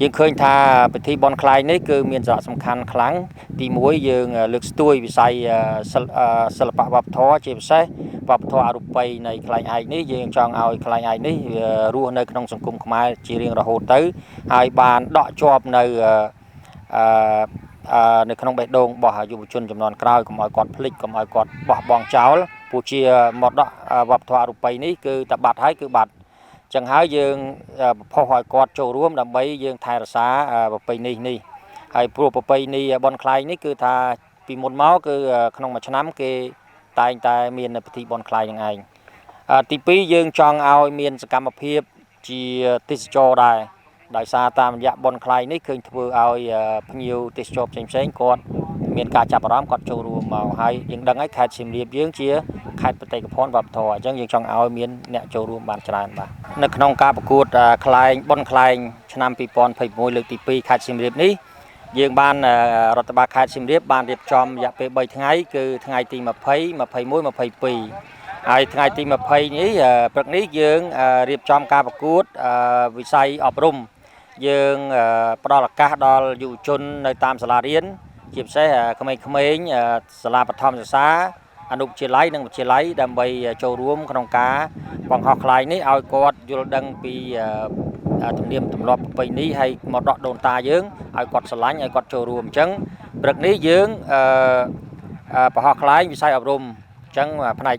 យើងឃើញថាពិធីបុណ្យខ្លែងនេះគឺមានសារៈសំខាន់ខ្លាំងទី1យើងលើកស្ទួយវិស័យសិល្បៈវប្បធម៌ជាពិសេសវប្បធម៌អរូបីនៃខ្លែងឯកនេះយើងចង់ឲ្យខ្លែងឯកនេះរស់នៅក្នុងសង្គមខ្មែរជារៀងរហូតទៅហើយបានដកជាប់នៅនៅក្នុងបេះដូងរបស់យុវជនចំនួនក្រោយកុំឲ្យគាត់ភ្លេចកុំឲ្យគាត់បោះបង់ចោលព្រោះជាមរតកវប្បធម៌អរូបីនេះគឺតែបាត់ហើយគឺបាត់ចឹងហើយយើងប្រផុសឲ្យគាត់ចូលរួមដើម្បីយើងថែរក្សាប្រពៃណីនេះហើយព្រោះប្រពៃណីបុណ្យខ្លែងនេះគឺថាពីមុនមកគឺក្នុងមួយឆ្នាំគេតែងតែមានពិធីបុណ្យខ្លែងនឹងឯងទី2យើងចង់ឲ្យមានសកម្មភាពជាទេសចរដែរដោយសារតាមរយៈបុណ្យខ្លែងនេះឃើញធ្វើឲ្យភ្ញៀវទេសចរផ្សេងៗគាត់មានការចាប់អារម្មណ៍គាត់ចូលរួមមកហើយយើងដឹងហើយខេត្តសៀមរាបយើងជាខេត្តបេតិកភណ្ឌវប្បធម៌អញ្ចឹងយើងចង់ឲ្យមានអ្នកចូលរួមបានច្រើនបាទនៅក្នុងការប្រកួតខ្លែងបុណ្យខ្លែងឆ្នាំ2021លើកទី2ខេត្តសៀមរាបនេះយើងបានរដ្ឋបាលខេត្តសៀមរាបបានរៀបចំរយៈពេល3ថ្ងៃគឺថ្ងៃទី20 21 22ហើយថ្ងៃទី20នេះព្រឹកនេះយើងរៀបចំការប្រកួតវិស័យអប់រំយើងផ្ដល់ឱកាសដល់យុវជននៅតាមសាលារៀនជាពិសេសក្មេងៗសាលាបឋមសិក្សាអនុវិទ្យាល័យនិងវិទ្យាល័យដើម្បីចូលរួមក្នុងការបង្ហោះខ្លែងនេះឲ្យគាត់យល់ដឹងពីទំនៀមទម្លាប់ប្រពៃណីហើយមកដកដូនតាយើងឲ្យគាត់ស្រឡាញ់ឲ្យគាត់ចូលរួមអញ្ចឹងព្រឹកនេះយើងបង្ហោះខ្លែងវិស័យអប់រំអញ្ចឹងផ្នែក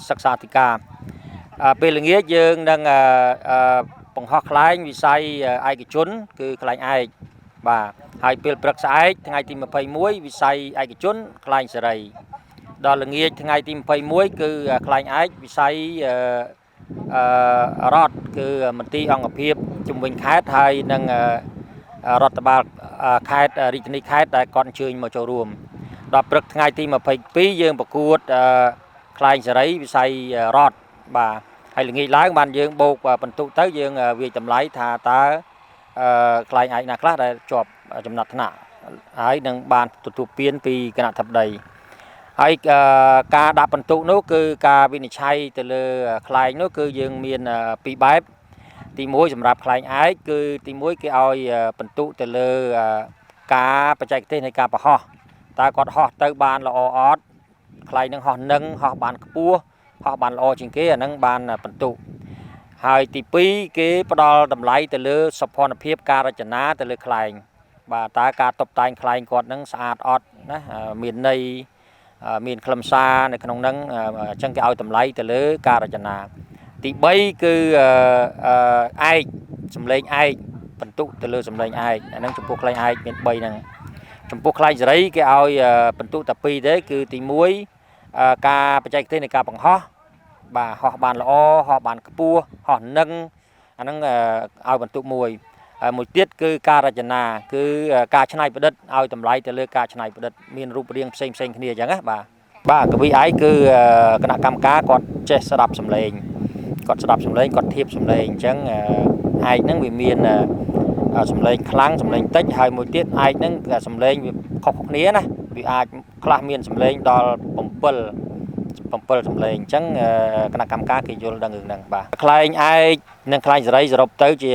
សិក្សាធិការពេលល្ងាចយើងនឹងបង្ហោះខ្លែងវិស័យឯកជនគឺខ្លែងឯកបាទហើយពេលព្រឹកស្អែកថ្ងៃទី21វិស័យឯកជនខ្លែងសេរីដល់ល្ងាចថ្ងៃទី21គឺខ្លែងឯកវិស័យរដ្ឋគឺមន្ទីរអង្គភាពជំនាញខេត្តហើយនិងរដ្ឋបាលខេត្តរាជធានីខេត្តដែលគាត់អញ្ជើញមកចូលរួមដល់ព្រឹកថ្ងៃទី22យើងប្រកួតខ្លែងសេរីវិស័យរដ្ឋបាទហើយល្ងាចឡើងបានយើងបូកបន្ទុកទៅយើងវាយតម្លៃថាតើខ្លែងឯកណាខ្លះដែលជាប់ចំណាត់ថ្នាក់ហើយនឹងបានទទួលពានពីគណៈធិបតីហើយការដាក់បន្ទុកនោះគឺការវិនិច្ឆ័យទៅលើខ្លែងនោះគឺយើងមានពីរបែបទី1សម្រាប់ខ្លែងឯកគឺទី1គេឲ្យបន្ទុកទៅលើការបច្ចេកទេសនៃការបង្ហោះតើគាត់ហោះទៅបានល្អអត់ខ្លែងនឹងហោះនឹងហោះបានខ្ពស់ហោះបានល្អជាងគេអាហ្នឹងបានបន្ទុកហើយទី2គេផ្ដល់តម្លៃទៅលើសោភ័ណភាពការរចនាទៅលើខ្លែងបាទតើការតុបតែងខ្លែងគាត់នឹងស្អាតអត់ណាមានន័យមានខ្លឹមសារនៅក្នុងហ្នឹងអញ្ចឹងគេឲ្យតម្លៃទៅលើការរចនាទី3គឺឯកសម្លេងឯកបន្ទុកទៅលើសម្លេងឯកអាហ្នឹងចំពោះខ្លែងឯកមាន3ហ្នឹងចំពោះខ្លែងសេរីគេឲ្យបន្ទុកតែ2ទេគឺទី1ការបច្ចេកទេសនៃការបង្ហោះបាទហោះបានល្អហោះបានខ្ពស់ហោះនឹងអាហ្នឹងឲ្យបន្ទុកមួយមួយទៀតគឺការរចនាគឺការច្នៃប្រឌិតឲ្យតម្លៃទៅលើការច្នៃប្រឌិតមានរូបរាងផ្សេងផ្សេងគ្នាអញ្ចឹងណាបាទបាទកវីឯកគឺគណៈកម្មការគាត់ចេះស្ដាប់សម្លេងគាត់ស្ដាប់សម្លេងគាត់ធៀបសម្លេងអញ្ចឹងឯកហ្នឹងវាមានសម្លេងខ្លាំងសម្លេងតិចហើយមួយទៀតឯកហ្នឹងសម្លេងវាខុសគ្នាណាវាអាចខ្លះមានសម្លេងដល់7សម្លេងអញ្ចឹងគណៈកម្មការគេយល់ដឹងរឿងហ្នឹងបាទខ្លែងឯកនិងខ្លែងសេរីសរុបទៅជា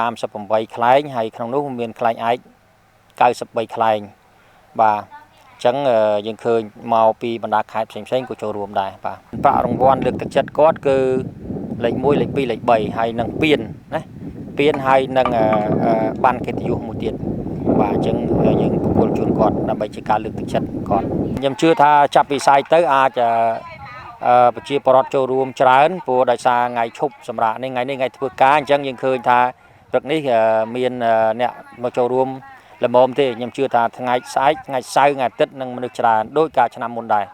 138ខ្លែងហើយក្នុងនោះមានខ្លែងឯក93ខ្លែងបាទអញ្ចឹងយើងឃើញមកពីបណ្ដាខេត្តផ្សេងៗក៏ចូលរួមដែរបាទប្រាក់រង្វាន់លើកទឹកចិត្តគាត់គឺលេខ1លេខ2លេខ3ហើយនឹងពានណាពានហើយនឹងបានកិត្តិយសមួយទៀតបាទអញ្ចឹងយើងប្រគល់ជូនគាត់ដើម្បីជាការលើកទឹកចិត្តគាត់ខ្ញុំជឿថាចាប់ពីស្អែកទៅអាចប្រជាពលរដ្ឋចូលរួមច្រើនព្រោះដោយសារថ្ងៃឈប់សម្រាកនេះថ្ងៃនេះថ្ងៃធ្វើការអញ្ចឹងយើងឃើញថាព្រឹកនេះមានអ្នកមកចូលរួមល្មមទេខ្ញុំជឿថាថ្ងៃស្អែកថ្ងៃសៅរ៍ថ្ងៃអាទិត្យនឹងមនុស្សច្រើនដោយការឆ្នាំមុនដែរ